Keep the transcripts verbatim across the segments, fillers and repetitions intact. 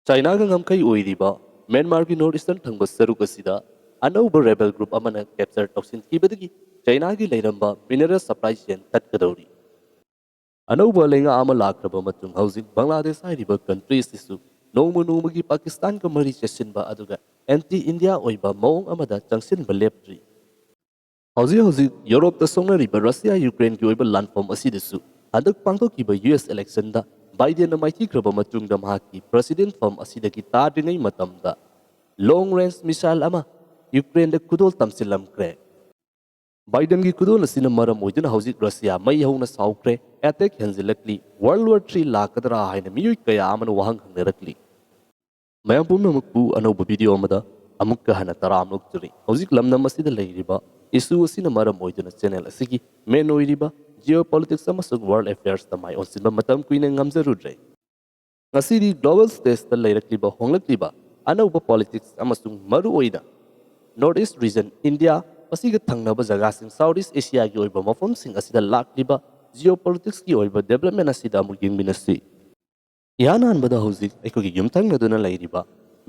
ꯆꯥꯏꯅꯥꯒ ꯉꯝꯈꯩ ꯑꯣꯏꯔꯤꯕ ꯃ꯭ꯌꯥꯟꯃꯥꯔꯒꯤ north eastern ꯊꯪꯕ ꯁꯔꯨꯛ ꯑꯁꯤꯗ ꯑꯅꯧꯕ ꯔꯦꯕꯦꯜ ꯒ꯭ꯔꯨꯞ ꯑꯃꯅ ꯀꯦꯞꯆꯔ ꯇꯧꯁꯤꯟꯈꯤꯕꯗꯒꯤ ꯆꯥꯏꯅꯥꯒꯤ ꯂꯩꯔꯝꯕ ꯃꯤꯅꯔꯦꯜ ꯁꯄ꯭ꯂꯥꯏ ꯆꯦꯟ ꯇꯠꯀꯗꯧꯔꯤ꯫ ꯑꯅꯧꯕ ꯂꯩꯉꯥꯛ ꯑꯃ ꯂꯥꯛꯈ꯭ꯔꯕ ꯃꯇꯨꯡ ꯍꯧꯖꯤꯛ ꯕꯪꯒ꯭ꯂꯥꯗꯦꯁ ꯍꯥꯏꯔꯤꯕ ꯀꯟꯇ꯭ꯔꯤ ꯑꯁꯤꯁꯨ ꯅꯣꯡꯃ ꯅꯣꯡꯃꯒꯤ ꯄꯥꯀꯤꯁꯇꯥꯟꯒ ꯃꯔꯤ ꯆꯦꯠꯁꯤꯟꯕ ꯑꯗꯨꯒ ꯑꯦꯟꯇꯤ ꯏꯟꯗꯤꯌꯥ ꯑꯣꯏꯕ ꯃꯑꯣꯡ ꯑꯃꯗ ꯆꯪꯁꯤꯟꯕ ꯂꯦꯞꯇ꯭ꯔꯤ꯫ ꯍꯧꯖꯤꯛ ꯍꯧꯖꯤꯛ ꯌꯨꯔꯣꯞꯇ ꯁꯣꯛꯅꯔꯤꯕ ꯔꯁꯤꯌꯥ ꯌꯨꯀ꯭ꯔꯦꯟꯒꯤ ꯑꯣꯏꯕ ꯂꯥꯟꯐꯝ ꯑꯁꯤꯗꯁꯨ ꯍꯟꯗꯛ ꯄꯥꯡꯊꯣꯛꯈꯤꯕ ꯌꯨ ꯑꯦꯁ ꯦꯂꯦꯛꯁꯟꯗ ꯕꯥꯏꯗꯦꯟꯅ ꯃꯥꯏꯊꯤꯈ꯭ꯔꯕ ꯃꯇꯨꯡꯗ ꯃꯍꯥꯛꯀꯤ ꯄ꯭ꯔꯦꯁꯤꯗꯦꯟ ꯐꯝ ꯑꯁꯤꯗꯒꯤ ꯇꯥꯗ꯭ꯔꯤꯉꯩ ꯃꯇꯝꯗ ꯂꯣꯡ ꯔꯦꯟꯖ ꯃꯤꯁꯥꯏꯜ ꯑꯃ ꯌꯨꯀ꯭ꯔꯦꯟꯗ ꯈꯨꯗꯣꯜ ꯇꯝꯁꯤꯜꯂꯝꯈ꯭ꯔꯦ꯫ ꯕꯥꯏꯗꯦꯟꯒꯤ ꯈꯨꯗꯣꯜ ꯑꯁꯤꯅ ꯃꯔꯝ ꯑꯣꯏꯗꯨꯅ ꯍꯧꯖꯤꯛ ꯔꯁꯤꯌꯥ ꯃꯩ ꯍꯧꯅ ꯁꯥꯎꯈ꯭ꯔꯦ꯫ ꯑꯦꯇꯦꯛ ꯍꯦꯟꯖꯤꯜꯂꯛꯂꯤ꯫ ꯋꯥꯔꯜ ꯋꯥꯔ ꯊ꯭ꯔꯤ ꯂꯥꯛꯀꯗ꯭ꯔꯥ ꯍꯥꯏꯅ ꯃꯤꯑꯣꯏ ꯀꯌꯥ ꯑꯃꯅ ꯋꯥꯍꯪ ꯍꯪꯅꯔꯛꯂꯤ꯫ ꯃꯌꯥꯝ ꯄꯨꯝꯅꯃꯛꯄꯨ ꯑꯅꯧꯕ ꯚꯤꯗꯤꯑꯣ ꯑꯃꯗ ꯑꯃꯨꯛꯀ ꯍꯟꯅ ꯇꯔꯥꯝꯅ ꯑꯣꯛꯆꯔꯤ꯫ ꯍꯧꯖꯤꯛ ꯂꯝꯗꯝ ꯑꯁꯤꯗ ꯂꯩꯔꯤꯕ ꯏꯁꯨ ꯑꯁꯤꯅ ꯃꯔꯝ ꯑꯣꯏꯗꯨꯅ ꯆꯦꯅꯦꯜ ꯑꯁꯤꯒꯤ ꯃꯦꯟ ꯑꯣꯏꯔꯤꯕ ꯖꯤꯑꯣ ꯄꯣꯂꯤꯇꯤꯛꯁ ꯑꯃꯁꯨꯡ ꯋꯥꯔꯜ ꯑꯦꯐꯤꯌꯔꯁꯇ ꯃꯥꯏ ꯑꯣꯟꯁꯤꯟꯕ ꯃꯇꯝ ꯀꯨꯏꯅ ꯉꯝꯖꯔꯨꯗ꯭ꯔꯦ꯫ ꯉꯁꯤꯗꯤ ꯒ꯭ꯂꯣꯕꯦꯜ ꯁ꯭ꯇꯦꯖꯇ ꯂꯩꯔꯛꯂꯤꯕ ꯍꯣꯡꯂꯛꯂꯤꯕ ꯑꯅꯧꯕ ꯄꯣꯂꯤꯇꯤꯛꯁ ꯑꯃꯁꯨꯡ ꯃꯔꯨꯑꯣꯏꯅ ꯅꯣꯔꯠ ꯏꯁ ꯔꯤꯖꯟ ꯏꯟꯗꯤꯌꯥ, ꯃꯁꯤꯒ ꯊꯪꯅꯕ ꯖꯒꯥꯁꯤꯡ ꯁꯥꯎꯠ ꯏꯁ ꯑꯦꯁꯤꯌꯥꯒꯤ ꯑꯣꯏꯕ ꯃꯐꯝꯁꯤꯡ ꯑꯁꯤꯗ ꯂꯥꯛꯂꯤꯕ ꯖꯤꯑꯣ ꯄꯣꯂꯤꯇꯤꯛꯁꯀꯤ ꯑꯣꯏꯕ ꯗꯦꯕꯂꯞꯃꯦꯟ ꯑꯁꯤꯗ ꯑꯃꯨꯛ ꯌꯦꯡꯃꯤꯟꯅꯁꯤ꯫ ꯏꯍꯥꯟ ꯍꯥꯟꯕꯗ ꯍꯧꯖꯤꯛ ꯑꯩꯈꯣꯏꯒꯤ ꯌꯨꯝꯊꯪꯅꯗꯨꯅ ꯂꯩꯔꯤꯕ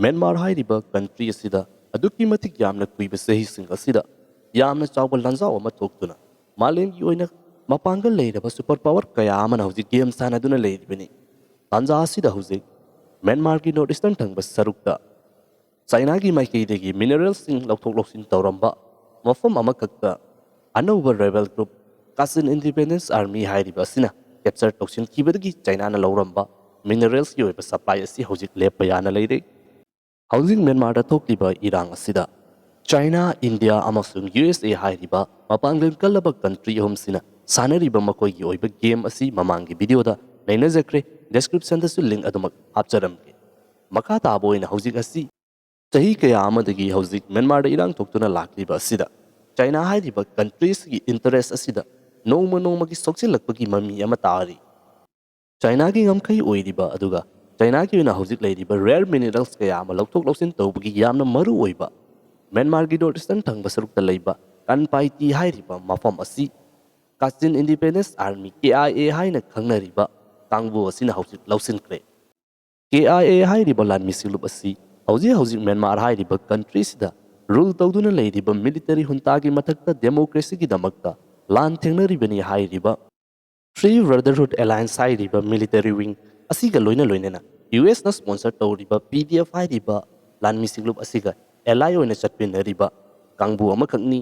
ꯃ꯭ꯌꯥꯟꯃꯥꯔ ꯍꯥꯏꯔꯤꯕ ꯀꯟꯇ꯭ꯔꯤ ꯑꯁꯤꯗ ꯑꯗꯨꯛꯀꯤ ꯃꯇꯤꯛ ꯌꯥꯝꯅ ꯀꯨꯏꯕ ꯆꯍꯤꯁꯤꯡ ꯑꯁꯤꯗ ꯌꯥꯝꯅ ꯆꯥꯎꯕ ꯂꯥꯟꯖꯥꯎ ꯑꯃ ꯊꯣꯛꯇꯨꯅ ꯃꯥꯂꯦꯝꯒꯤ ꯑꯣꯏꯅ ꯃꯄꯥꯡꯒꯜ ꯂꯩꯔꯕ ꯁꯨꯄꯔ ꯄꯥꯋꯔ ꯀꯌꯥ ꯑꯃꯅ ꯍꯧꯖꯤꯛ ꯒꯦꯝ ꯁꯥꯟꯅꯗꯨꯅ ꯂꯩꯔꯤꯕꯅꯤ꯫ ꯇꯥꯟꯖꯥ ꯑꯁꯤꯗ ꯍꯧꯖꯤꯛ ꯃ꯭ꯌꯥꯟꯃꯥꯔꯒꯤ ꯅꯣꯔꯠ ꯏꯁꯇꯔꯟ ꯊꯪꯕ ꯁꯔꯨꯛꯇ ꯆꯥꯏꯅꯥꯒꯤ ꯃꯥꯏꯀꯩꯗꯒꯤ ꯃꯤꯅꯔꯦꯜꯁꯤꯡ ꯂꯧꯊꯣꯛ ꯂꯧꯁꯤꯟ ꯇꯧꯔꯝꯕ ꯃꯐꯝ ꯑꯃꯈꯛꯇ ꯑꯅꯧꯕ ꯔꯦꯕꯦꯜ ꯒ꯭ꯔꯨꯞ ꯀꯥꯆꯤꯟ ꯏꯟꯗꯤꯄꯦꯟꯗꯦꯟꯁ ꯑꯥꯔꯃꯤ ꯍꯥꯏꯔꯤꯕ ꯑꯁꯤꯅ ꯀꯦꯞꯆꯔ ꯇꯧꯁꯤꯟꯈꯤꯕꯗꯒꯤ ꯆꯥꯏꯅꯥꯅ ꯂꯧꯔꯝꯕ ꯃꯤꯅꯔꯦꯜꯁꯀꯤ ꯑꯣꯏꯕ ꯁꯄ꯭ꯂꯥꯏ ꯑꯁꯤ ꯍꯧꯖꯤꯛ ꯂꯦꯞꯄ ꯌꯥꯅ ꯂꯩꯔꯦ꯫ ꯍꯧꯖꯤꯛ ꯃ꯭ꯌꯥꯟꯃꯥꯔꯗ ꯊꯣꯛꯂꯤꯕ ꯏꯔꯥꯡ ꯑꯁꯤꯗ ꯆꯥꯏꯅꯥ, ꯏꯟꯗꯤꯌꯥ ꯑꯃꯁꯨꯡ ꯌꯨ ꯑꯦꯁ ꯑꯦ ꯍꯥꯏꯔꯤꯕ ꯃꯄꯥꯡꯒꯜ ꯀꯜꯂꯕ ꯀꯟꯇ꯭ꯔꯤ ꯑꯍꯨꯝꯁꯤꯅ ꯁꯥꯟꯅꯔꯤꯕ ꯃꯈꯣꯏꯒꯤ ꯑꯣꯏꯕ ꯒꯦꯝ ꯑꯁꯤ ꯃꯃꯥꯡꯒꯤ ꯚꯤꯗꯤꯑꯣꯗ ꯅꯩꯅꯖꯈ꯭ꯔꯦ꯫ ꯗꯦꯁꯀ꯭ꯔꯤꯞꯁꯟꯗꯁꯨ ꯂꯤꯡ ꯑꯗꯨꯃꯛ ꯍꯥꯞꯆꯔꯝꯒꯦ꯫ ꯃꯈꯥ ꯇꯥꯕ ꯑꯣꯏꯅ ꯍꯧꯖꯤꯛ ꯑꯁꯤ ꯆꯍꯤ ꯀꯌꯥ ꯑꯃꯗꯒꯤ ꯍꯧꯖꯤꯛ ꯃ꯭ꯌꯥꯟꯃꯥꯔꯗ ꯏꯔꯥꯡ ꯊꯣꯛꯇꯨꯅ ꯂꯥꯛꯂꯤꯕ ꯑꯁꯤꯗ ꯆꯥꯏꯅꯥ ꯍꯥꯏꯔꯤꯕ ꯀꯟꯇ꯭ꯔꯤ ꯑꯁꯤꯒꯤ ꯏꯟꯇꯔꯦꯁ ꯑꯁꯤꯗ ꯅꯣꯡꯃ ꯅꯣꯡꯃꯒꯤ ꯁꯣꯛꯆꯤꯜꯂꯛꯄꯒꯤ ꯃꯃꯤ ꯑꯃ ꯇꯥꯔꯤ꯫ ꯆꯥꯏꯅꯥꯒꯤ ꯉꯝꯈꯩ ꯑꯣꯏꯔꯤꯕ ꯑꯗꯨꯒ ꯆꯥꯏꯅꯥꯒꯤ ꯑꯣꯏꯅ ꯍꯧꯖꯤꯛ ꯂꯩꯔꯤꯕ ꯔꯦꯌꯔ ꯃꯤꯅꯔꯦꯜꯁ ꯀꯌꯥ ꯑꯃ ꯂꯧꯊꯣꯛ ꯂꯧꯁꯤꯟ ꯇꯧꯕꯒꯤ ꯌꯥꯝꯅ ꯃꯔꯨ ꯑꯣꯏꯕ ꯃ꯭ꯌꯥꯟꯃꯥꯔꯒꯤ ꯅꯣꯔꯠ ꯏꯁꯇꯔꯟ ꯊꯪꯕ ꯁꯔꯨꯛꯇ ꯂꯩꯕ ꯀꯟꯄꯥꯏꯇꯤ ꯍꯥꯏꯔꯤꯕ ꯃꯐꯝ ꯑꯁꯤ ꯀꯥꯆꯤꯟ independence army, K I A ꯍꯥꯏꯅ ꯈꯪꯅꯔꯤꯕ ꯀꯥꯡꯕꯨ ꯑꯁꯤꯅ ꯍꯧꯖꯤꯛ ꯂꯧꯁꯤꯟꯈ꯭ꯔꯦ꯫ ꯀꯦ ꯑꯥꯏ ꯑꯦ ꯍꯥꯏꯔꯤꯕ ꯂꯥꯟꯃꯤ ꯁꯤꯡꯂꯨꯞ ꯑꯁꯤ ꯍꯧꯖꯤꯛ ꯍꯧꯖꯤꯛ ꯃ꯭ꯌꯥꯟꯃꯥꯔ ꯍꯥꯏꯔꯤꯕ ꯀꯟꯇ꯭ꯔꯤꯁꯤꯗ ꯔꯨꯜ ꯇꯧꯗꯨꯅ ꯂꯩꯔꯤꯕ ꯃꯤꯂꯤꯇꯔꯤ ꯍꯨꯟꯇꯥꯒꯤ ꯃꯊꯛꯇ ꯗꯦꯃꯣꯀ꯭ꯔꯦꯁꯤꯒꯤꯗꯃꯛꯇ ꯂꯥꯟ ꯊꯦꯡꯅꯔꯤꯕꯅꯤ ꯍꯥꯏꯔꯤꯕ ꯊ꯭ꯔꯤ ꯕ꯭ꯔꯗꯔꯍꯨꯗ ꯑꯦꯂꯥꯌꯟꯁ ꯍꯥꯏꯔꯤꯕ ꯃꯤꯂꯤꯇꯔꯤ ꯋꯤꯡ ꯑꯁꯤꯒ ꯂꯣꯏꯅ ꯂꯣꯏꯅꯅ ꯌꯨ ꯑꯦꯁꯅ ꯁ꯭ꯄꯣꯟꯁꯔ ꯇꯧꯔꯤꯕ ꯄꯤ ꯗꯤ ꯑꯦꯐ ꯍꯥꯏꯔꯤꯕ ꯂꯥꯟꯃꯤ ꯁꯤꯡꯂꯨꯞ ꯑꯁꯤꯒ ꯑꯦꯂꯥꯏ ꯑꯣꯏꯅ ꯆꯠꯃꯤꯟꯅꯔꯤꯕ ꯀꯥꯡꯕꯨ ꯑꯃꯈꯛꯅꯤ꯫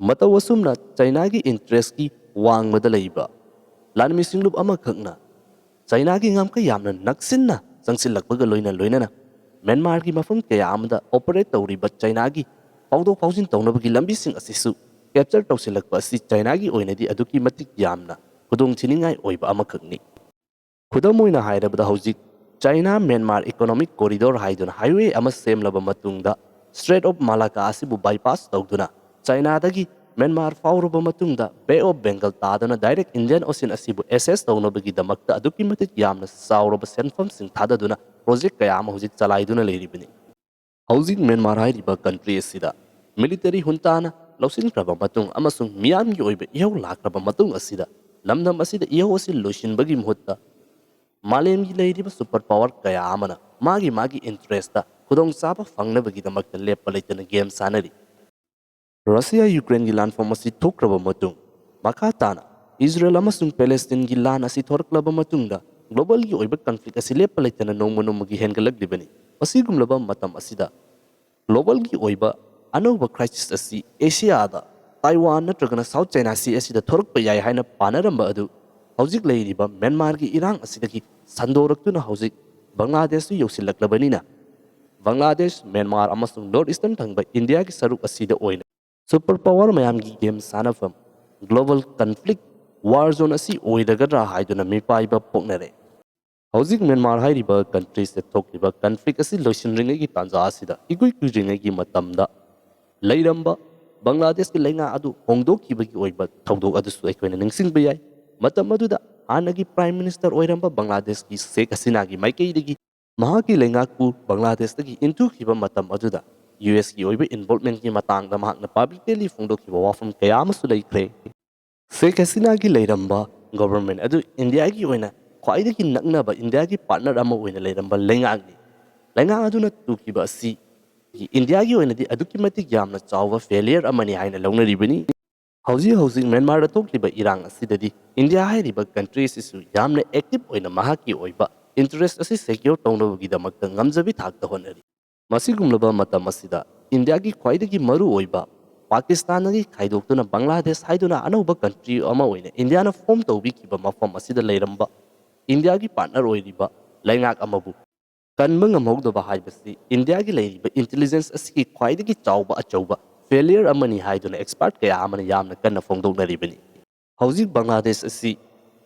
ꯃꯇꯧ ꯑꯁꯨꯝꯅ ꯆꯩꯅꯥꯒꯤ ꯏꯟꯇꯔꯦꯁꯀꯤ ꯋꯥꯡꯃꯗ ꯂꯩꯕ ꯂꯥꯟꯃꯤ ꯁꯤꯡꯂꯨꯞ ꯑꯃꯈꯛꯅ ꯆꯩꯅꯥꯒꯤ ꯉꯝꯈꯩ ꯌꯥꯝꯅ ꯅꯛꯁꯤꯟꯅ ꯆꯪꯁꯤꯜꯂꯛꯄꯒ ꯂꯣꯏꯅ ꯂꯣꯏꯅꯅ ꯃ꯭ꯌꯥꯟꯃꯥꯔꯒꯤ ꯃꯐꯝ ꯀꯌꯥ ꯑꯃꯗ ꯑꯣꯄꯔꯦꯠ ꯇꯧꯔꯤꯕ ꯆꯩꯅꯥꯒꯤ ꯐꯥꯎꯗꯣꯛ ꯐꯥꯎꯖꯤꯟ ꯇꯧꯅꯕꯒꯤ ꯂꯝꯕꯤꯁꯤꯡ ꯑꯁꯤꯁꯨ ꯀꯦꯞꯆꯔ ꯇꯧꯁꯤꯜꯂꯛꯄ ꯑꯁꯤ ꯆꯩꯅꯥꯒꯤ ꯑꯣꯏꯅꯗꯤ ꯑꯗꯨꯛꯀꯤ ꯃꯇꯤꯛ ꯌꯥꯝꯅ ꯈꯨꯗꯣꯡꯊꯤꯅꯤꯡꯉꯥꯏ ꯑꯣꯏꯕ ꯑꯃꯈꯛꯅꯤ꯫ ꯈꯨꯗꯝ ꯑꯣꯏꯅ ꯍꯥꯏꯔꯕꯗ, ꯍꯧꯖꯤꯛ ꯆꯩꯅꯥ ꯃ꯭ꯌꯥꯟꯃꯥꯔ ꯏꯀꯣꯅꯣꯃꯤꯛ ꯀꯣꯔꯤꯗꯣꯔ ꯍꯥꯏꯗꯨꯅ ꯍꯥꯏꯋꯦ ꯑꯃ ꯁꯦꯝꯂꯕ ꯃꯇꯨꯡꯗ ꯁ꯭ꯇ꯭ꯔꯦꯠ ꯑꯣꯐ ꯃꯥꯂꯥꯀꯥ ꯑꯁꯤꯕꯨ ꯕꯥꯏꯄꯥꯁ ꯇꯧꯗꯨꯅ ꯆꯩꯅꯥꯗꯒꯤ ꯃ꯭ꯌꯥꯟꯃꯥꯔ ꯐꯥꯎꯔꯕ ꯃꯇꯨꯡꯗ ꯕꯦ ꯑꯣꯐ ꯕꯦꯡꯒꯜ ꯇꯥꯗꯨꯅ ꯗꯥꯏꯔꯦꯛ ꯏꯟꯗꯤꯌꯟ ꯑꯣꯁꯤꯟ ꯑꯁꯤꯕꯨ ꯑꯦꯁꯦꯁ ꯇꯧꯅꯕꯒꯤꯗꯃꯛꯇ ꯑꯗꯨꯛꯀꯤ ꯃꯇꯤꯛ ꯌꯥꯝꯅ ꯆꯥꯎꯔꯕ ꯁꯦꯟꯐꯝꯁꯤꯡ ꯊꯥꯗꯗꯨꯅ ꯄ꯭ꯔꯣꯖꯦꯛ ꯀꯌꯥ ꯑꯃ ꯍꯧꯖꯤꯛ ꯆꯂꯥꯏꯗꯨꯅ ꯂꯩꯔꯤꯕꯅꯤ꯫ ꯍꯧꯖꯤꯛ ꯃ꯭ꯌꯥꯟꯃꯥꯔ ꯍꯥꯏꯔꯤꯕ ꯀꯟꯇ꯭ꯔꯤ ꯑꯁꯤꯗ ꯃꯤꯂꯤꯇꯔꯤ ꯍꯨꯟꯇꯥꯅ ꯂꯧꯁꯤꯟꯈ꯭ꯔꯕ ꯃꯇꯨꯡ ꯑꯃꯁꯨꯡ ꯃꯤꯌꯥꯝꯒꯤ ꯑꯣꯏꯕ ꯏꯍꯧ ꯂꯥꯛꯈ꯭ꯔꯕ ꯃꯇꯨꯡ ꯑꯁꯤꯗ ꯂꯝꯗꯝ ꯑꯁꯤꯗ ꯏꯍꯧ ꯑꯁꯤ ꯂꯣꯏꯁꯤꯟꯕꯒꯤ ꯃꯍꯨꯠꯇ ꯃꯥꯂꯦꯝꯒꯤ ꯂꯩꯔꯤꯕ ꯁꯨꯄꯔ ꯄꯥꯋꯔ ꯀꯌꯥ ꯑꯃꯅ ꯃꯥꯒꯤ ꯃꯥꯒꯤ ꯏꯟꯇꯔꯦꯁꯇ ꯈꯨꯗꯣꯡꯆꯥꯕ ꯐꯪꯅꯕꯒꯤꯗꯃꯛꯇ ꯂꯦꯞꯄ ꯂꯩꯇꯅ ꯒꯦꯝ ꯁꯥꯟꯅꯔꯤ꯫ ꯔꯁꯤꯌꯥ ꯌꯨꯀ꯭ꯔꯦꯟꯒꯤ ꯂꯥꯟꯐꯝ ꯑꯁꯤ ꯊꯣꯛꯈ꯭ꯔꯕ ꯃꯇꯨꯡ, ꯃꯈꯥ ꯇꯥꯅ ꯏꯖꯔꯦꯜ ꯑꯃꯁꯨꯡ ꯄꯦꯂꯦꯁꯇꯤꯟꯒꯤ ꯂꯥꯟ ꯑꯁꯤ ꯊꯣꯔꯛꯂꯕ ꯃꯇꯨꯡꯗ, ꯒ꯭ꯂꯣꯕꯜꯒꯤ ꯑꯣꯏꯕ ꯀꯟꯐ꯭ꯂꯤꯛ ꯑꯁꯤ ꯂꯦꯞꯄ ꯂꯩꯇꯅ ꯅꯣꯡꯃ ꯅꯣꯡꯃꯒꯤ ꯍꯦꯟꯒꯠꯂꯛꯂꯤꯕꯅꯤ꯫ ꯑꯁꯤꯒꯨꯝꯂꯕ ꯃꯇꯝ ꯑꯁꯤꯗ ꯒ꯭ꯂꯣꯕꯜꯒꯤ ꯑꯣꯏꯕ ꯑꯅꯧꯕ ꯀ꯭ꯔꯥꯏꯁꯤꯁ ꯑꯁꯤ ꯑꯦꯁꯤꯌꯥꯗ, ꯇꯥꯏꯋꯥꯟ ꯅꯠꯇ꯭ꯔꯒꯅ ꯁꯥꯎꯠ ꯆꯥꯏꯅꯥ ꯁꯤ ꯑꯁꯤꯗ ꯊꯣꯔꯛꯄ ꯌꯥꯏ ꯍꯥꯏꯅ ꯄꯥꯅꯔꯝꯕ ꯑꯗꯨ ꯍꯧꯖꯤꯛ ꯂꯩꯔꯤꯕ ꯃ꯭ꯌꯥꯟꯃꯥꯔꯒꯤ ꯏꯔꯥꯡ ꯑꯁꯤꯗꯒꯤ ꯁꯟꯗꯣꯔꯛꯇꯨꯅ ꯍꯧꯖꯤꯛ ꯕꯪꯒ꯭ꯂꯥꯗꯦꯁꯁꯨ ꯌꯧꯁꯤꯜꯂꯛꯂꯕꯅꯤꯅ, ꯕꯪꯒ꯭ꯂꯥꯗꯦꯁ, ꯃ꯭ꯌꯥꯟꯃꯥꯔ ꯑꯃꯁꯨꯡ ꯅꯣꯔꯠ ꯏꯁꯇꯔꯟ ꯊꯪꯕ ꯏꯟꯗꯤꯌꯥꯒꯤ ꯁꯔꯨꯛ ꯑꯁꯤꯗ ꯑꯣꯏꯅ ꯁꯨꯄꯔ ꯄꯥꯋꯔ ꯃꯌꯥꯝꯒꯤ ꯒꯦꯝ ꯁꯥꯟꯅꯐꯝ, ꯒ꯭ꯂꯣꯕꯜ ꯀꯟꯐ꯭ꯂꯤꯛ ꯋꯥꯔ ꯖꯣꯟ ꯑꯁꯤ ꯑꯣꯏꯔꯒꯗ꯭ꯔꯥ ꯍꯥꯏꯗꯨꯅ ꯃꯤꯄꯥꯏꯕ ꯄꯣꯛꯅꯔꯦ꯫ ꯍꯧꯖꯤꯛ ꯃ꯭ꯌꯥꯟꯃꯥꯔ ꯍꯥꯏꯔꯤꯕ ꯀꯟꯇ꯭ꯔꯤꯁꯤꯗ ꯊꯣꯛꯂꯤꯕ ꯀꯟꯐ꯭ꯂꯤꯛ ꯑꯁꯤ ꯂꯣꯏꯁꯤꯟꯗ꯭ꯔꯤꯉꯩꯒꯤ ꯇꯥꯟꯖꯥ ꯑꯁꯤꯗ, ꯏꯀꯨꯏ ꯀꯨꯏꯗ꯭ꯔꯤꯉꯩꯒꯤ ꯃꯇꯝꯗ ꯂꯩꯔꯝꯕ ꯕꯪꯒ꯭ꯂꯥꯗꯦꯁꯀꯤ ꯂꯩꯉꯥꯛ ꯑꯗꯨ ꯍꯣꯡꯗꯣꯛꯈꯤꯕꯒꯤ ꯑꯣꯏꯕ ꯊꯧꯗꯣꯛ ꯑꯗꯨꯁꯨ ꯑꯩꯈꯣꯏꯅ ꯅꯤꯡꯁꯤꯡꯕ ꯌꯥꯏ꯫ ꯃꯇꯝ ꯑꯗꯨꯗ ꯍꯥꯟꯅꯒꯤ ꯄ꯭ꯔꯥꯏꯝ ꯃꯤꯅꯤꯁꯇꯔ ꯑꯣꯏꯔꯝꯕ ꯕꯪꯒ꯭ꯂꯥꯗꯦꯁꯀꯤ ꯁꯦꯈ ꯍꯁꯤꯅꯥꯒꯤ ꯃꯥꯏꯀꯩꯗꯒꯤ ꯃꯍꯥꯛꯀꯤ ꯂꯩꯉꯥꯛꯄꯨ ꯕꯪꯒ꯭ꯂꯥꯗꯦꯁꯇꯒꯤ ꯏꯟꯊꯨꯈꯤꯕ ꯃꯇꯝ ꯑꯗꯨꯗ ꯌꯨ ꯑꯦꯁꯀꯤ ꯑꯣꯏꯕ ꯏꯟꯚꯣꯜꯕꯃꯦꯟꯒꯤ ꯃꯇꯥꯡꯗ ꯃꯍꯥꯛꯅ ꯄꯕ꯭ꯂꯤꯛꯂꯤ ꯐꯣꯡꯗꯣꯛꯈꯤꯕ ꯋꯥꯐꯝ ꯀꯌꯥ ꯑꯃꯁꯨ ꯂꯩꯈ꯭ꯔꯦ꯫ ꯁꯦꯈ ꯍꯁꯤꯅꯥꯒꯤ ꯂꯩꯔꯝꯕ ꯒꯣꯚꯔꯟꯃꯦꯟ ꯑꯗꯨ ꯏꯟꯗꯤꯌꯥꯒꯤ ꯑꯣꯏꯅ ꯈ꯭ꯋꯥꯏꯗꯒꯤ ꯅꯛꯅꯕ ꯏꯟꯗꯤꯌꯥꯒꯤ ꯄꯥꯔꯠꯅꯔ ꯑꯃ ꯑꯣꯏꯅ ꯂꯩꯔꯝꯕ ꯂꯩꯉꯥꯛꯅꯤ꯫ ꯂꯩꯉꯥꯛ ꯑꯗꯨꯅ ꯇꯨꯈꯤꯕ ꯑꯁꯤ ꯏꯟꯗꯤꯌꯥꯒꯤ ꯑꯣꯏꯅꯗꯤ ꯑꯗꯨꯛꯀꯤ ꯃꯇꯤꯛ ꯌꯥꯝꯅ ꯆꯥꯎꯕ ꯐꯦꯂꯤꯌꯔ ꯑꯃꯅꯤ ꯍꯥꯏꯅ ꯂꯧꯅꯔꯤꯕꯅꯤ꯫ ꯍꯧꯖꯤꯛ ꯍꯧꯖꯤꯛ ꯃ꯭ꯌꯥꯟꯃꯥꯔꯗ ꯊꯣꯛꯂꯤꯕ ꯏꯔꯥꯡ ꯑꯁꯤꯗꯗꯤ ꯏꯟꯗꯤꯌꯥ ꯍꯥꯏꯔꯤꯕ ꯀꯟꯇ꯭ꯔꯤ ꯑꯁꯤꯁꯨ ꯌꯥꯝꯅ ꯑꯦꯛꯇꯤꯚ ꯑꯣꯏꯅ ꯃꯍꯥꯛꯀꯤ ꯑꯣꯏꯕ ꯏꯟꯇꯔꯦꯁ ꯑꯁꯤ ꯁꯦꯀ꯭ꯌꯣꯔ ꯇꯧꯅꯕꯒꯤꯗꯃꯛꯇ ꯉꯝꯖꯕꯤ ꯊꯥꯛꯇ ꯍꯣꯠꯅꯔꯤ꯫ ꯃꯁꯤꯒꯨꯝꯂꯕ ꯃꯇꯝ ꯑꯁꯤꯗ ꯏꯟꯗꯤꯌꯥꯒꯤ ꯈ꯭ꯋꯥꯏꯗꯒꯤ ꯃꯔꯨ ꯑꯣꯏꯕ ꯄꯥꯀꯤꯁꯇꯥꯟꯗꯒꯤ ꯈꯥꯏꯗꯣꯛꯇꯨꯅ ꯕꯪꯒ꯭ꯂꯥꯗꯦꯁ ꯍꯥꯏꯗꯨꯅ ꯑꯅꯧꯕ ꯀꯟꯇ꯭ꯔꯤ ꯑꯃ ꯑꯣꯏꯅ ꯏꯟꯗꯤꯌꯥꯅ ꯐꯣꯝ ꯇꯧꯕꯤꯈꯤꯕ ꯃꯐꯝ ꯑꯁꯤꯗ ꯂꯩꯔꯝꯕ ꯏꯟꯗꯤꯌꯥꯒꯤ ꯄꯥꯔꯠꯅꯔ ꯑꯣꯏꯔꯤꯕ ꯂꯩꯉꯥꯛ ꯑꯃꯕꯨ ꯀꯟꯕ ꯉꯝꯍꯧꯗꯕ ꯍꯥꯏꯕꯁꯤ ꯏꯟꯗꯤꯌꯥꯒꯤ ꯂꯩꯔꯤꯕ ꯏꯟꯇꯦꯂꯤꯖꯦꯟꯁ ꯑꯁꯤꯒꯤ ꯈ꯭ꯋꯥꯏꯗꯒꯤ ꯆꯥꯎꯕ ꯑꯆꯧꯕ ꯐꯦꯂꯤꯌꯔ ꯑꯃꯅꯤ ꯍꯥꯏꯗꯨꯅ ꯑꯦꯛꯁꯄꯔꯠ ꯀꯌꯥ ꯑꯃꯅ ꯌꯥꯝꯅ ꯀꯟꯅ ꯐꯣꯡꯗꯣꯛꯅꯔꯤꯕꯅꯤ꯫ ꯍꯧꯖꯤꯛ ꯕꯪꯒ꯭ꯂꯥꯗꯦꯁ ꯑꯁꯤ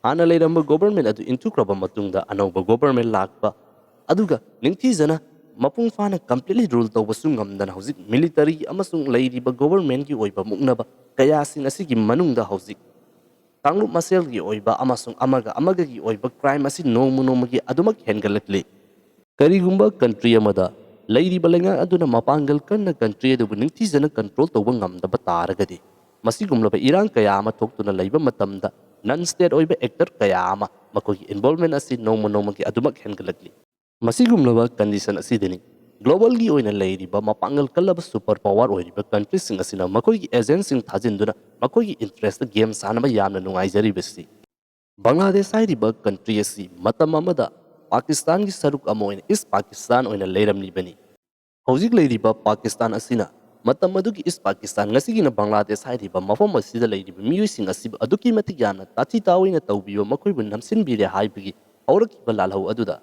ꯍꯥꯟꯅ ꯂꯩꯔꯝꯕ ꯒꯣꯕꯔꯃꯦꯟ ꯑꯗꯨ ꯏꯟꯊꯨꯈ꯭ꯔꯕ ꯃꯇꯨꯡꯗ ꯑꯅꯧꯕ ꯒꯣꯕꯔꯃꯦꯟ ꯂꯥꯛꯄ, ꯑꯗꯨꯒ ꯅꯤꯡꯊꯤꯖꯅ ꯃꯄꯨꯡ ꯐꯥꯅ ꯀꯝꯄ꯭ꯂꯤꯠꯂꯤ ꯔꯨꯜ ꯇꯧꯕꯁꯨ ꯉꯝꯗꯅ ꯍꯧꯖꯤꯛ ꯃꯤꯂꯤꯇꯔꯤ ꯑꯃꯁꯨꯡ ꯂꯩꯔꯤꯕ ꯒꯣꯕꯔꯃꯦꯟꯒꯤ ꯑꯣꯏꯕ ꯃꯨꯛꯅꯕ ꯀꯌꯥꯁꯤꯡ ꯑꯁꯤꯒꯤ ꯃꯅꯨꯡꯗ ꯍꯧꯖꯤꯛ ꯀꯥꯡꯂꯨꯞ ꯃꯁꯦꯜꯒꯤ ꯑꯣꯏꯕ ꯑꯃꯁꯨꯡ ꯑꯃꯒ ꯑꯃꯒꯒꯤ ꯑꯣꯏꯕ ꯀ꯭ꯔꯥꯏꯝ ꯑꯁꯤ ꯅꯣꯡꯃ ꯅꯣꯡꯃꯒꯤ ꯑꯗꯨꯃꯛ ꯍꯦꯟꯒꯠꯂꯛꯂꯤ꯫ ꯀꯔꯤꯒꯨꯝꯕ ꯀꯟꯇ꯭ꯔꯤ ꯑꯃꯗ ꯂꯩꯔꯤꯕ ꯂꯩꯉꯥꯛ ꯑꯗꯨꯅ ꯃꯄꯥꯡꯒꯜ ꯀꯟꯅ ꯀꯟꯇ꯭ꯔꯤ ꯑꯗꯨꯕꯨ ꯅꯤꯡꯊꯤꯖꯅ ꯀꯟꯇ꯭ꯔꯣꯜ ꯇꯧꯕ ꯉꯝꯗꯕ ꯇꯥꯔꯒꯗꯤ, ꯃꯁꯤꯒꯨꯝꯂꯕ ꯏꯔꯥꯡ ꯀꯌꯥ ꯑꯃ ꯊꯣꯛꯇꯨꯅ ꯂꯩꯕ ꯃꯇꯝꯗ ꯅꯟ ꯁ꯭ꯇꯦꯠ ꯑꯣꯏꯕ ꯑꯦꯛꯇꯔ ꯀꯌꯥ ꯑꯃ ꯃꯈꯣꯏꯒꯤ ꯏꯟꯚꯣꯜꯚꯃꯦꯟ ꯑꯁꯤ ꯅꯣꯡꯃ ꯅꯣꯡꯃꯒꯤ ꯑꯗꯨꯃꯛ ꯍꯦꯟꯒꯠꯂꯛꯂꯤ꯫ ꯃꯁꯤꯒꯨꯝꯂꯕ ꯀꯟꯗꯤꯁꯟ ꯑꯁꯤꯗꯅꯤ ꯒ꯭ꯂꯣꯕꯜꯒꯤ ꯑꯣꯏꯅ ꯂꯩꯔꯤꯕ ꯃꯄꯥꯡꯒꯜ ꯀꯜꯂꯕ ꯁꯨꯄꯔ ꯄꯥꯋꯔ ꯑꯣꯏꯔꯤꯕ ꯀꯟꯇ꯭ꯔꯤꯁꯤꯡ ꯑꯁꯤꯅ ꯃꯈꯣꯏꯒꯤ ꯑꯦꯖꯦꯟꯁꯤꯡ ꯊꯥꯖꯤꯟꯗꯨꯅ ꯃꯈꯣꯏꯒꯤ ꯏꯟꯇꯔꯦꯁꯇ ꯒꯦꯝ ꯁꯥꯟꯅꯕ ꯌꯥꯝꯅ ꯅꯨꯡꯉꯥꯏꯖꯔꯤꯕꯁꯤ꯫ ꯕꯪꯒ꯭ꯂꯥꯗꯦꯁ ꯍꯥꯏꯔꯤꯕ ꯀꯟꯇ꯭ꯔꯤ ꯑꯁꯤ ꯃꯇꯝ ꯑꯃꯗ ꯄꯥꯀꯤꯁꯇꯥꯟꯒꯤ ꯁꯔꯨꯛ ꯑꯃ ꯑꯣꯏꯅ ꯏꯁ ꯄꯥꯀꯤꯁꯇꯥꯟ ꯑꯣꯏꯅ ꯂꯩꯔꯝꯂꯤꯕꯅꯤ꯫ ꯍꯧꯖꯤꯛ ꯂꯩꯔꯤꯕ ꯄꯥꯀꯤꯁꯇꯥꯟ ꯑꯁꯤꯅ ꯃꯇꯝ ꯑꯗꯨꯒꯤ ꯏꯁ ꯄꯥꯀꯤꯁꯇꯥꯟ, ꯉꯁꯤꯒꯤꯅ ꯕꯪꯒ꯭ꯂꯥꯗꯦꯁ ꯍꯥꯏꯔꯤꯕ ꯃꯐꯝ ꯑꯁꯤꯗ ꯂꯩꯔꯤꯕ ꯃꯤꯑꯣꯏꯁꯤꯡ ꯑꯁꯤꯕꯨ ꯑꯗꯨꯛꯀꯤ ꯃꯇꯤꯛ ꯌꯥꯝꯅ ꯇꯥꯊꯤ ꯇꯥꯑꯣꯏꯅ ꯇꯧꯕꯤꯕ, ꯃꯈꯣꯏꯕꯨ ꯅꯝꯁꯤꯟꯕꯤꯔꯦ ꯍꯥꯏꯕꯒꯤ ꯍꯧꯔꯛꯈꯤꯕ ꯂꯥꯜꯍꯧ ꯑꯗꯨꯗ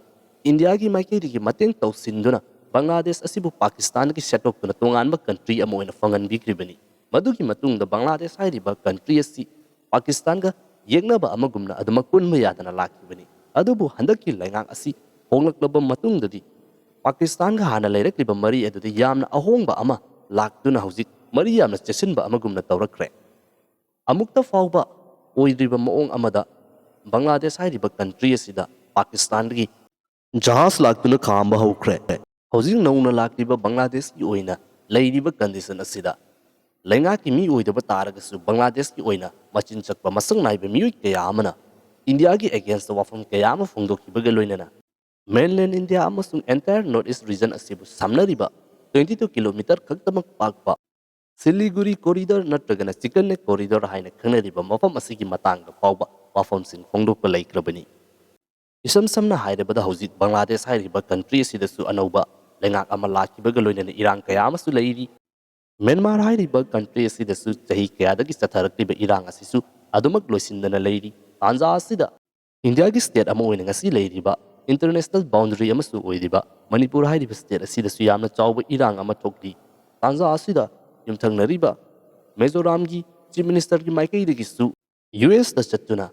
ꯏꯟꯗꯤꯌꯥꯒꯤ ꯃꯥꯏꯀꯩꯗꯒꯤ ꯃꯇꯦꯡ ꯇꯧꯁꯤꯟꯗꯨꯅ ꯕꯪꯒ꯭ꯂꯥꯗꯦꯁ ꯑꯁꯤꯕꯨ ꯄꯥꯀꯤꯁꯇꯥꯟꯗꯒꯤ ꯁꯦꯠꯇꯣꯛꯇꯨꯅ ꯇꯣꯉꯥꯟꯕ ꯀꯟꯇ꯭ꯔꯤ ꯑꯃ ꯑꯣꯏꯅ ꯐꯪꯍꯟꯕꯤꯈ꯭ꯔꯤꯕꯅꯤ꯫ ꯃꯗꯨꯒꯤ ꯃꯇꯨꯡꯗ ꯕꯪꯒ꯭ꯂꯥꯗꯦꯁ ꯍꯥꯏꯔꯤꯕ ꯀꯟꯇ꯭ꯔꯤ ꯑꯁꯤ ꯄꯥꯀꯤꯁꯇꯥꯟꯒ ꯌꯦꯛꯅꯕ ꯑꯃꯒꯨꯝꯅ ꯑꯗꯨꯃꯛ ꯄꯨꯟꯕ ꯌꯥꯗꯅ ꯂꯥꯛꯈꯤꯕꯅꯤ꯫ ꯑꯗꯨꯕꯨ ꯍꯟꯗꯛꯀꯤ ꯂꯩꯉꯥꯛ ꯑꯁꯤ ꯍꯣꯡꯂꯛꯂꯕ ꯃꯇꯨꯡꯗꯗꯤ ꯄꯥꯀꯤꯁꯇꯥꯟꯒ ꯍꯥꯟꯅ ꯂꯩꯔꯛꯂꯤꯕ ꯃꯔꯤ ꯑꯗꯨꯗ ꯌꯥꯝꯅ ꯑꯍꯣꯡꯕ ꯑꯃ ꯂꯥꯛꯇꯨꯅ ꯍꯧꯖꯤꯛ ꯃꯔꯤ ꯌꯥꯝꯅ ꯆꯦꯠꯁꯤꯟꯕ ꯑꯃꯒꯨꯝꯅ ꯇꯧꯔꯛꯈ꯭ꯔꯦ꯫ ꯑꯃꯨꯛꯇ ꯐꯥꯎꯕ ꯑꯣꯏꯗ꯭ꯔꯤꯕ ꯃꯑꯣꯡ ꯑꯃꯗ ꯕꯪꯒ꯭ꯂꯥꯗꯦꯁ ꯍꯥꯏꯔꯤꯕ ꯀꯟꯇ꯭ꯔꯤ ꯑꯁꯤꯗ ꯄꯥꯀꯤꯁꯇꯥꯟꯗꯒꯤ ꯖꯍꯥꯖ ꯂꯥꯛꯇꯨꯅ ꯈꯥꯝꯕ ꯍꯧꯈ꯭ꯔꯦ꯫ ꯍꯧꯖꯤꯛ ꯅꯧꯅ ꯂꯥꯛꯂꯤꯕ ꯕꯪꯒ꯭ꯂꯥꯗꯦꯁꯀꯤ ꯑꯣꯏꯅ ꯂꯩꯔꯤꯕ ꯀꯟꯗꯤꯁꯟ ꯑꯁꯤꯗ ꯂꯩꯉꯥꯛꯀꯤ ꯃꯤ ꯑꯣꯏꯗꯕ ꯇꯥꯔꯒꯁꯨ ꯕꯪꯒ꯭ꯂꯥꯗꯦꯁꯀꯤ ꯑꯣꯏꯅ ꯃꯆꯤꯟ ꯆꯛꯄ ꯃꯁꯛ ꯅꯥꯏꯕ ꯃꯤꯑꯣꯏ ꯀꯌꯥ ꯑꯃꯅ ꯏꯟꯗꯤꯌꯥꯒꯤ against ꯇ ꯋꯥꯐꯝ ꯀꯌꯥ ꯑꯃ ꯐꯣꯡꯗꯣꯛꯈꯤꯕꯒ ꯂꯣꯏꯅꯅ mainland India ꯑꯃꯁꯨꯡ entire North East region ꯑꯁꯤꯕꯨ ꯁꯝꯅꯔꯤꯕ twenty two kilometer ꯈꯛꯇꯃꯛ ꯄꯥꯛꯄ Siliguri corridor ꯅꯠꯇ꯭ꯔꯒꯅ Chicken Neck corridor ꯍꯥꯏꯅ ꯈꯪꯅꯔꯤꯕ ꯃꯐꯝ ꯑꯁꯤꯒꯤ ꯃꯇꯥꯡꯗ ꯐꯥꯎꯕ ꯋꯥꯐꯝꯁꯤꯡ ꯐꯣꯡꯗꯣꯛꯄ ꯂꯩꯈ꯭ꯔꯕꯅꯤ꯫ ꯏꯁꯝ ꯁꯝꯅ ꯍꯥꯏꯔꯕꯗ, ꯍꯧꯖꯤꯛ ꯕꯪꯒ꯭ꯂꯥꯗꯦꯁ ꯍꯥꯏꯔꯤꯕ country ꯑꯁꯤꯗꯁꯨ ꯑꯅꯧꯕ ꯂꯩꯉꯥꯛ ꯑꯃ ꯂꯥꯛꯈꯤꯕꯒ ꯂꯣꯏꯅꯅ ꯏꯔꯥꯡ ꯀꯌꯥ ꯑꯃꯁꯨ ꯂꯩꯔꯤ꯫ ꯃ꯭ꯌꯥꯟꯃꯥꯔ ꯍꯥꯏꯔꯤꯕ country ꯑꯁꯤꯗꯁꯨ ꯆꯍꯤ ꯀꯌꯥꯗꯒꯤ ꯆꯠꯊꯔꯛꯂꯤꯕ ꯏꯔꯥꯡ ꯑꯁꯤꯁꯨ ꯑꯗꯨꯃꯛ ꯂꯣꯏꯁꯤꯟꯗꯅ ꯂꯩꯔꯤ꯫ ꯇꯥꯟꯖꯥ ꯑꯁꯤꯗ ꯏꯟꯗꯤꯌꯥꯒꯤ state ꯑꯃ ꯑꯣꯏꯅ ꯉꯁꯤ ꯂꯩꯔꯤꯕ, international boundary ꯑꯃꯁꯨ ꯑꯣꯏꯔꯤꯕ ꯃꯅꯤꯄꯨꯔ ꯍꯥꯏꯔꯤꯕ state ꯑꯁꯤꯗꯁꯨ ꯌꯥꯝꯅ ꯆꯥꯎꯕ ꯏꯔꯥꯡ ꯑꯃ ꯊꯣꯛꯂꯤ꯫ ꯇꯥꯟꯖꯥ ꯑꯁꯤꯗ ꯌꯨꯝꯊꯪꯅꯔꯤꯕ ꯃꯤꯖꯣꯔꯥꯝꯒꯤ Chief Minister ꯒꯤ ꯃꯥꯏꯀꯩꯗꯒꯤꯁꯨ U S ꯇ ꯆꯠꯇꯨꯅ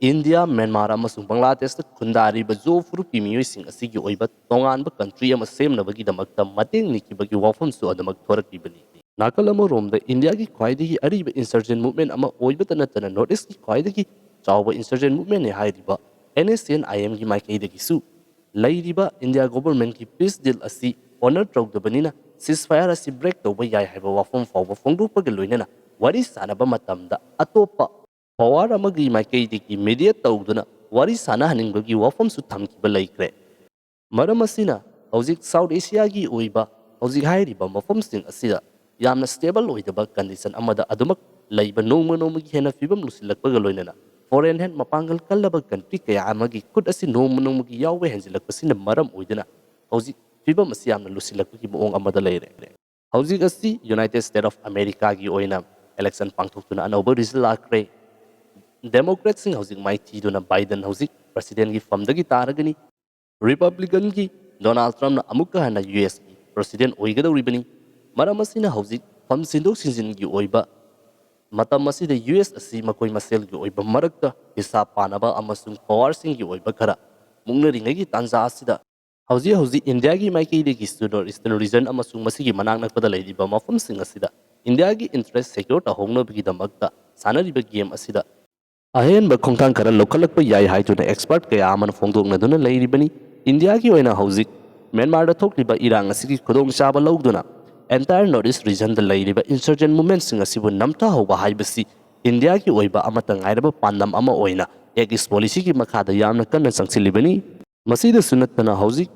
ꯏꯟꯗꯤꯌꯥ, ꯃ꯭ꯌꯥꯟꯃꯥꯔ ꯑꯃꯁꯨꯡ ꯕꯪꯒ꯭ꯂꯥꯗꯦꯁꯇ ꯈꯨꯟꯗꯥꯔꯤꯕ ꯖꯣ ꯐꯨꯔꯨꯞꯀꯤ ꯃꯤꯑꯣꯏꯁꯤꯡ ꯑꯁꯤꯒꯤ ꯑꯣꯏꯕ ꯇꯣꯉꯥꯟꯕ country ꯑꯃ ꯁꯦꯝꯅꯕꯒꯤꯗꯃꯛꯇ ꯃꯇꯦꯡ ꯅꯤꯈꯤꯕꯒꯤ ꯋꯥꯐꯝꯁꯨ ꯑꯗꯨꯃꯛ ꯊꯣꯔꯛꯂꯤꯕꯅꯤ꯫ ꯅꯥꯀꯜ ꯑꯃꯔꯣꯝꯗ ꯏꯟꯗꯤꯌꯥꯒꯤ ꯈ꯭ꯋꯥꯏꯗꯒꯤ ꯑꯔꯤꯕ insurgent movement ꯑꯃ ꯑꯣꯏꯕꯇ ꯅꯠꯇꯅ North East ꯀꯤ ꯈ꯭ꯋꯥꯏꯗꯒꯤ ꯆꯥꯎꯕ insurgent movement ꯅꯤ ꯍꯥꯏꯔꯤꯕ N S C N I M ꯒꯤ ꯃꯥꯏꯀꯩꯗꯒꯤꯁꯨ ꯂꯩꯔꯤꯕ ꯏꯟꯗꯤꯌꯥ government ꯀꯤ peace deal ꯑꯁꯤ honour ꯇꯧꯗꯕꯅꯤꯅ ceasefire ꯑꯁꯤ break ꯇꯧꯕ ꯌꯥꯏ ꯍꯥꯏꯕ ꯋꯥꯐꯝ ꯐꯥꯎꯕ ꯐꯣꯡꯗꯣꯛꯄꯒ ꯂꯣꯏꯅꯅ ꯋꯥꯔꯤ ꯁꯥꯅꯕ ꯃꯇꯝꯗ ꯑꯇꯣꯞꯄ power ꯑꯃꯒꯤ ꯃꯥꯏꯀꯩꯗꯒꯤ mediate ꯇꯧꯗꯨꯅ ꯋꯥꯔꯤ ꯁꯥꯅꯍꯟꯅꯤꯡꯕꯒꯤ ꯋꯥꯐꯝꯁꯨ ꯊꯝꯈꯤꯕ ꯂꯩꯈ꯭ꯔꯦ꯫ ꯃꯔꯝ ꯑꯁꯤꯅ ꯍꯧꯖꯤꯛ South Asia ꯒꯤ ꯑꯣꯏꯕ ꯍꯧꯖꯤꯛ ꯍꯥꯏꯔꯤꯕ ꯃꯐꯝꯁꯤꯡ ꯑꯁꯤꯗ ꯌꯥꯝꯅ stable ꯑꯣꯏꯗꯕ condition ꯑꯃꯗ ꯑꯗꯨꯃꯛ ꯂꯩꯕ, ꯅꯣꯡꯃ ꯅꯣꯡꯃꯒꯤ ꯍꯦꯟꯅ ꯐꯤꯕꯝ ꯂꯨꯁꯤꯜꯂꯛꯄꯒ ꯂꯣꯏꯅꯅ foreign hand ꯃꯄꯥꯡꯒꯜ ꯀꯜꯂꯕ country ꯀꯌꯥ ꯑꯃꯒꯤ ꯈꯨꯠ ꯑꯁꯤ ꯅꯣꯡꯃ ꯅꯣꯡꯃꯒꯤ ꯌꯥꯎꯕ ꯍꯦꯟꯖꯤꯜꯂꯛꯄꯁꯤꯅ ꯃꯔꯝ ꯑꯣꯏꯗꯨꯅ ꯍꯧꯖꯤꯛ ꯐꯤꯕꯝ ꯑꯁꯤ ꯌꯥꯝꯅ ꯂꯨꯁꯤꯜꯂꯛꯄꯒꯤ ꯃꯑꯣꯡ ꯑꯃꯗ ꯂꯩꯔꯦ꯫ ꯍꯧꯖꯤꯛ ꯑꯁꯤ United States of America ꯒꯤ ꯑꯣꯏꯅ election ꯄꯥꯡꯊꯣꯛꯇꯨꯅ ꯑꯅꯧꯕ result ꯂꯥꯛꯈ꯭ꯔꯦ꯫ Democrat ꯁꯤꯡ ꯍꯧꯖꯤꯛ ꯃꯥꯏꯊꯤꯗꯨꯅ Biden ꯍꯧꯖꯤꯛ president ꯒꯤ ꯐꯝꯗꯒꯤ ꯇꯥꯔꯒꯅꯤ꯫ Republican ꯒꯤ Donald Trump ꯅ ꯑꯃꯨꯛꯀ ꯍꯟꯅ U S ꯀꯤ president ꯑꯣꯏꯒꯗꯧꯔꯤꯕꯅꯤ꯫ ꯃꯔꯝ ꯑꯁꯤꯅ ꯍꯧꯖꯤꯛ ꯐꯝ ꯁꯤꯟꯗꯣꯛ ꯁꯤꯟꯖꯤꯟꯒꯤ ꯑꯣꯏꯕ ꯃꯇꯝ ꯑꯁꯤꯗ U S ꯑꯁꯤ ꯃꯈꯣꯏ ꯃꯁꯦꯜꯒꯤ ꯑꯣꯏꯕ ꯃꯔꯛꯇ ꯍꯤꯁꯥꯞ ꯄꯥꯅꯕ ꯑꯃꯁꯨꯡ power ꯁꯤꯡꯒꯤ ꯑꯣꯏꯕ ꯈꯔ ꯃꯨꯛꯅꯔꯤꯉꯩꯒꯤ ꯇꯥꯟꯖꯥ ꯑꯁꯤꯗ ꯍꯧꯖꯤꯛ ꯍꯧꯖꯤꯛ ꯏꯟꯗꯤꯌꯥꯒꯤ ꯃꯥꯏꯀꯩꯗꯒꯤꯁꯨ North Eastern region ꯑꯃꯁꯨꯡ ꯃꯁꯤꯒꯤ ꯃꯅꯥꯛ ꯅꯛꯄꯗ ꯂꯩꯔꯤꯕ ꯃꯐꯝꯁꯤꯡ ꯑꯁꯤꯗ ꯏꯟꯗꯤꯌꯥꯒꯤ interest secure ꯇꯧꯍꯧꯅꯕꯒꯤꯗꯃꯛꯇ ꯁꯥꯟꯅꯔꯤꯕ game ꯑꯁꯤꯗ ꯑꯍꯦꯟꯕ ꯈꯣꯡꯊꯥꯡ ꯈꯔ ꯂꯧꯈꯠꯂꯛꯄ ꯌꯥꯏ ꯍꯥꯏꯗꯨꯅ expert ꯀꯌꯥ ꯑꯃꯅ ꯐꯣꯡꯗꯣꯛꯅꯗꯨꯅ ꯂꯩꯔꯤꯕꯅꯤ꯫ ꯏꯟꯗꯤꯌꯥꯒꯤ ꯑꯣꯏꯅ ꯍꯧꯖꯤꯛ ꯃ꯭ꯌꯥꯟꯃꯥꯔꯗ ꯊꯣꯛꯂꯤꯕ ꯏꯔꯥꯡ ꯑꯁꯤꯒꯤ ꯈꯨꯗꯣꯡꯆꯥꯕ ꯂꯧꯗꯨꯅ entire North East region ꯗ ꯂꯩꯔꯤꯕ insurgent movement ꯁꯤꯡ ꯑꯁꯤꯕꯨ ꯅꯝꯊꯍꯧꯕ ꯍꯥꯏꯕꯁꯤ ꯏꯟꯗꯤꯌꯥꯒꯤ ꯑꯣꯏꯕ ꯑꯃꯠꯇ ꯉꯥꯏꯔꯕ ꯄꯥꯟꯗꯝ ꯑꯃ ꯑꯣꯏꯅ ꯑꯦꯛ ꯏꯁ ꯄꯣꯂꯤꯁꯤꯒꯤ ꯃꯈꯥꯗ ꯌꯥꯝꯅ ꯀꯟꯅ ꯆꯪꯁꯤꯜꯂꯤꯕꯅꯤ꯫ ꯃꯁꯤꯗꯁꯨ ꯅꯠꯇꯅ ꯍꯧꯖꯤꯛ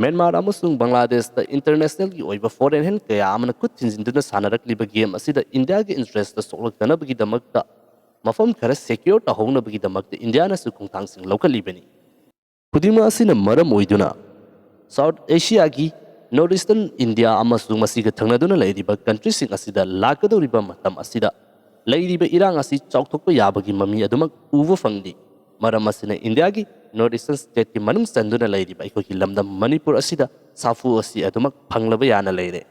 ꯃ꯭ꯌꯥꯟꯃꯥꯔ ꯑꯃꯁꯨꯡ ꯕꯪꯒ꯭ꯂꯥꯗꯦꯁꯇ ꯏꯟꯇꯔꯅꯦꯁꯅꯦꯜꯒꯤ ꯑꯣꯏꯕ ꯐꯣꯔꯦꯟ ꯍꯦꯟ ꯀꯌꯥ ꯑꯃꯅ ꯈꯨꯠ ꯊꯤꯟꯖꯤꯟꯗꯨꯅ ꯁꯥꯟꯅꯔꯛꯂꯤꯕ ꯒꯦꯝ ꯑꯁꯤꯗ ꯏꯟꯗꯤꯌꯥꯒꯤ ꯏꯟꯇꯔꯦꯁꯇ ꯁꯣꯛꯂꯛꯇꯅꯕꯒꯤꯗꯃꯛꯇ ꯃꯐꯝ ꯈꯔ ꯁꯦꯀ꯭ꯌꯣꯔ ꯇꯧꯍꯧꯅꯕꯒꯤꯗꯃꯛꯇ ꯏꯟꯗꯤꯌꯥꯅꯁꯨ ꯈꯣꯡꯊꯥꯡꯁꯤꯡ ꯂꯧꯈꯠꯂꯤꯕꯅꯤ꯫ ꯈꯨꯗꯤꯡꯃꯛ ꯑꯁꯤꯅ ꯃꯔꯝ ꯑꯣꯏꯗꯨꯅ ꯁꯥꯎꯠ ꯑꯦꯁꯤꯌꯥꯒꯤ ꯅꯣꯔꯠ ꯏꯁꯇꯔꯟ ꯏꯟꯗꯤꯌꯥ ꯑꯃꯁꯨꯡ ꯃꯁꯤꯒ ꯊꯪꯅꯗꯨꯅ ꯂꯩꯔꯤꯕ ꯀꯟꯇ꯭ꯔꯤꯁꯤꯡ ꯑꯁꯤꯗ ꯂꯥꯛꯀꯗꯧꯔꯤꯕ ꯃꯇꯝ ꯑꯁꯤꯗ ꯂꯩꯔꯤꯕ ꯏꯔꯥꯡ ꯑꯁꯤ ꯆꯥꯎꯊꯣꯛꯄ ꯌꯥꯕꯒꯤ ꯃꯃꯤ ꯑꯗꯨꯃꯛ ꯎꯕ ꯐꯪꯂꯤ꯫ ꯃꯔꯝ ꯑꯁꯤꯅ ꯏꯟꯗꯤꯌꯥꯒꯤ ꯅꯣꯔꯠ ꯏꯁꯇꯔꯟ ꯁ꯭ꯇꯦꯠꯀꯤ ꯃꯅꯨꯡ ꯆꯟꯗꯨꯅ ꯂꯩꯔꯤꯕ ꯑꯩꯈꯣꯏꯒꯤ ꯂꯝꯗꯝ ꯃꯅꯤꯄꯨꯔ ꯑꯁꯤꯗ ꯁꯥꯐꯨ ꯑꯁꯤ ꯑꯗꯨꯃꯛ ꯐꯪꯂꯕ ꯌꯥꯅ ꯂꯩꯔꯦ꯫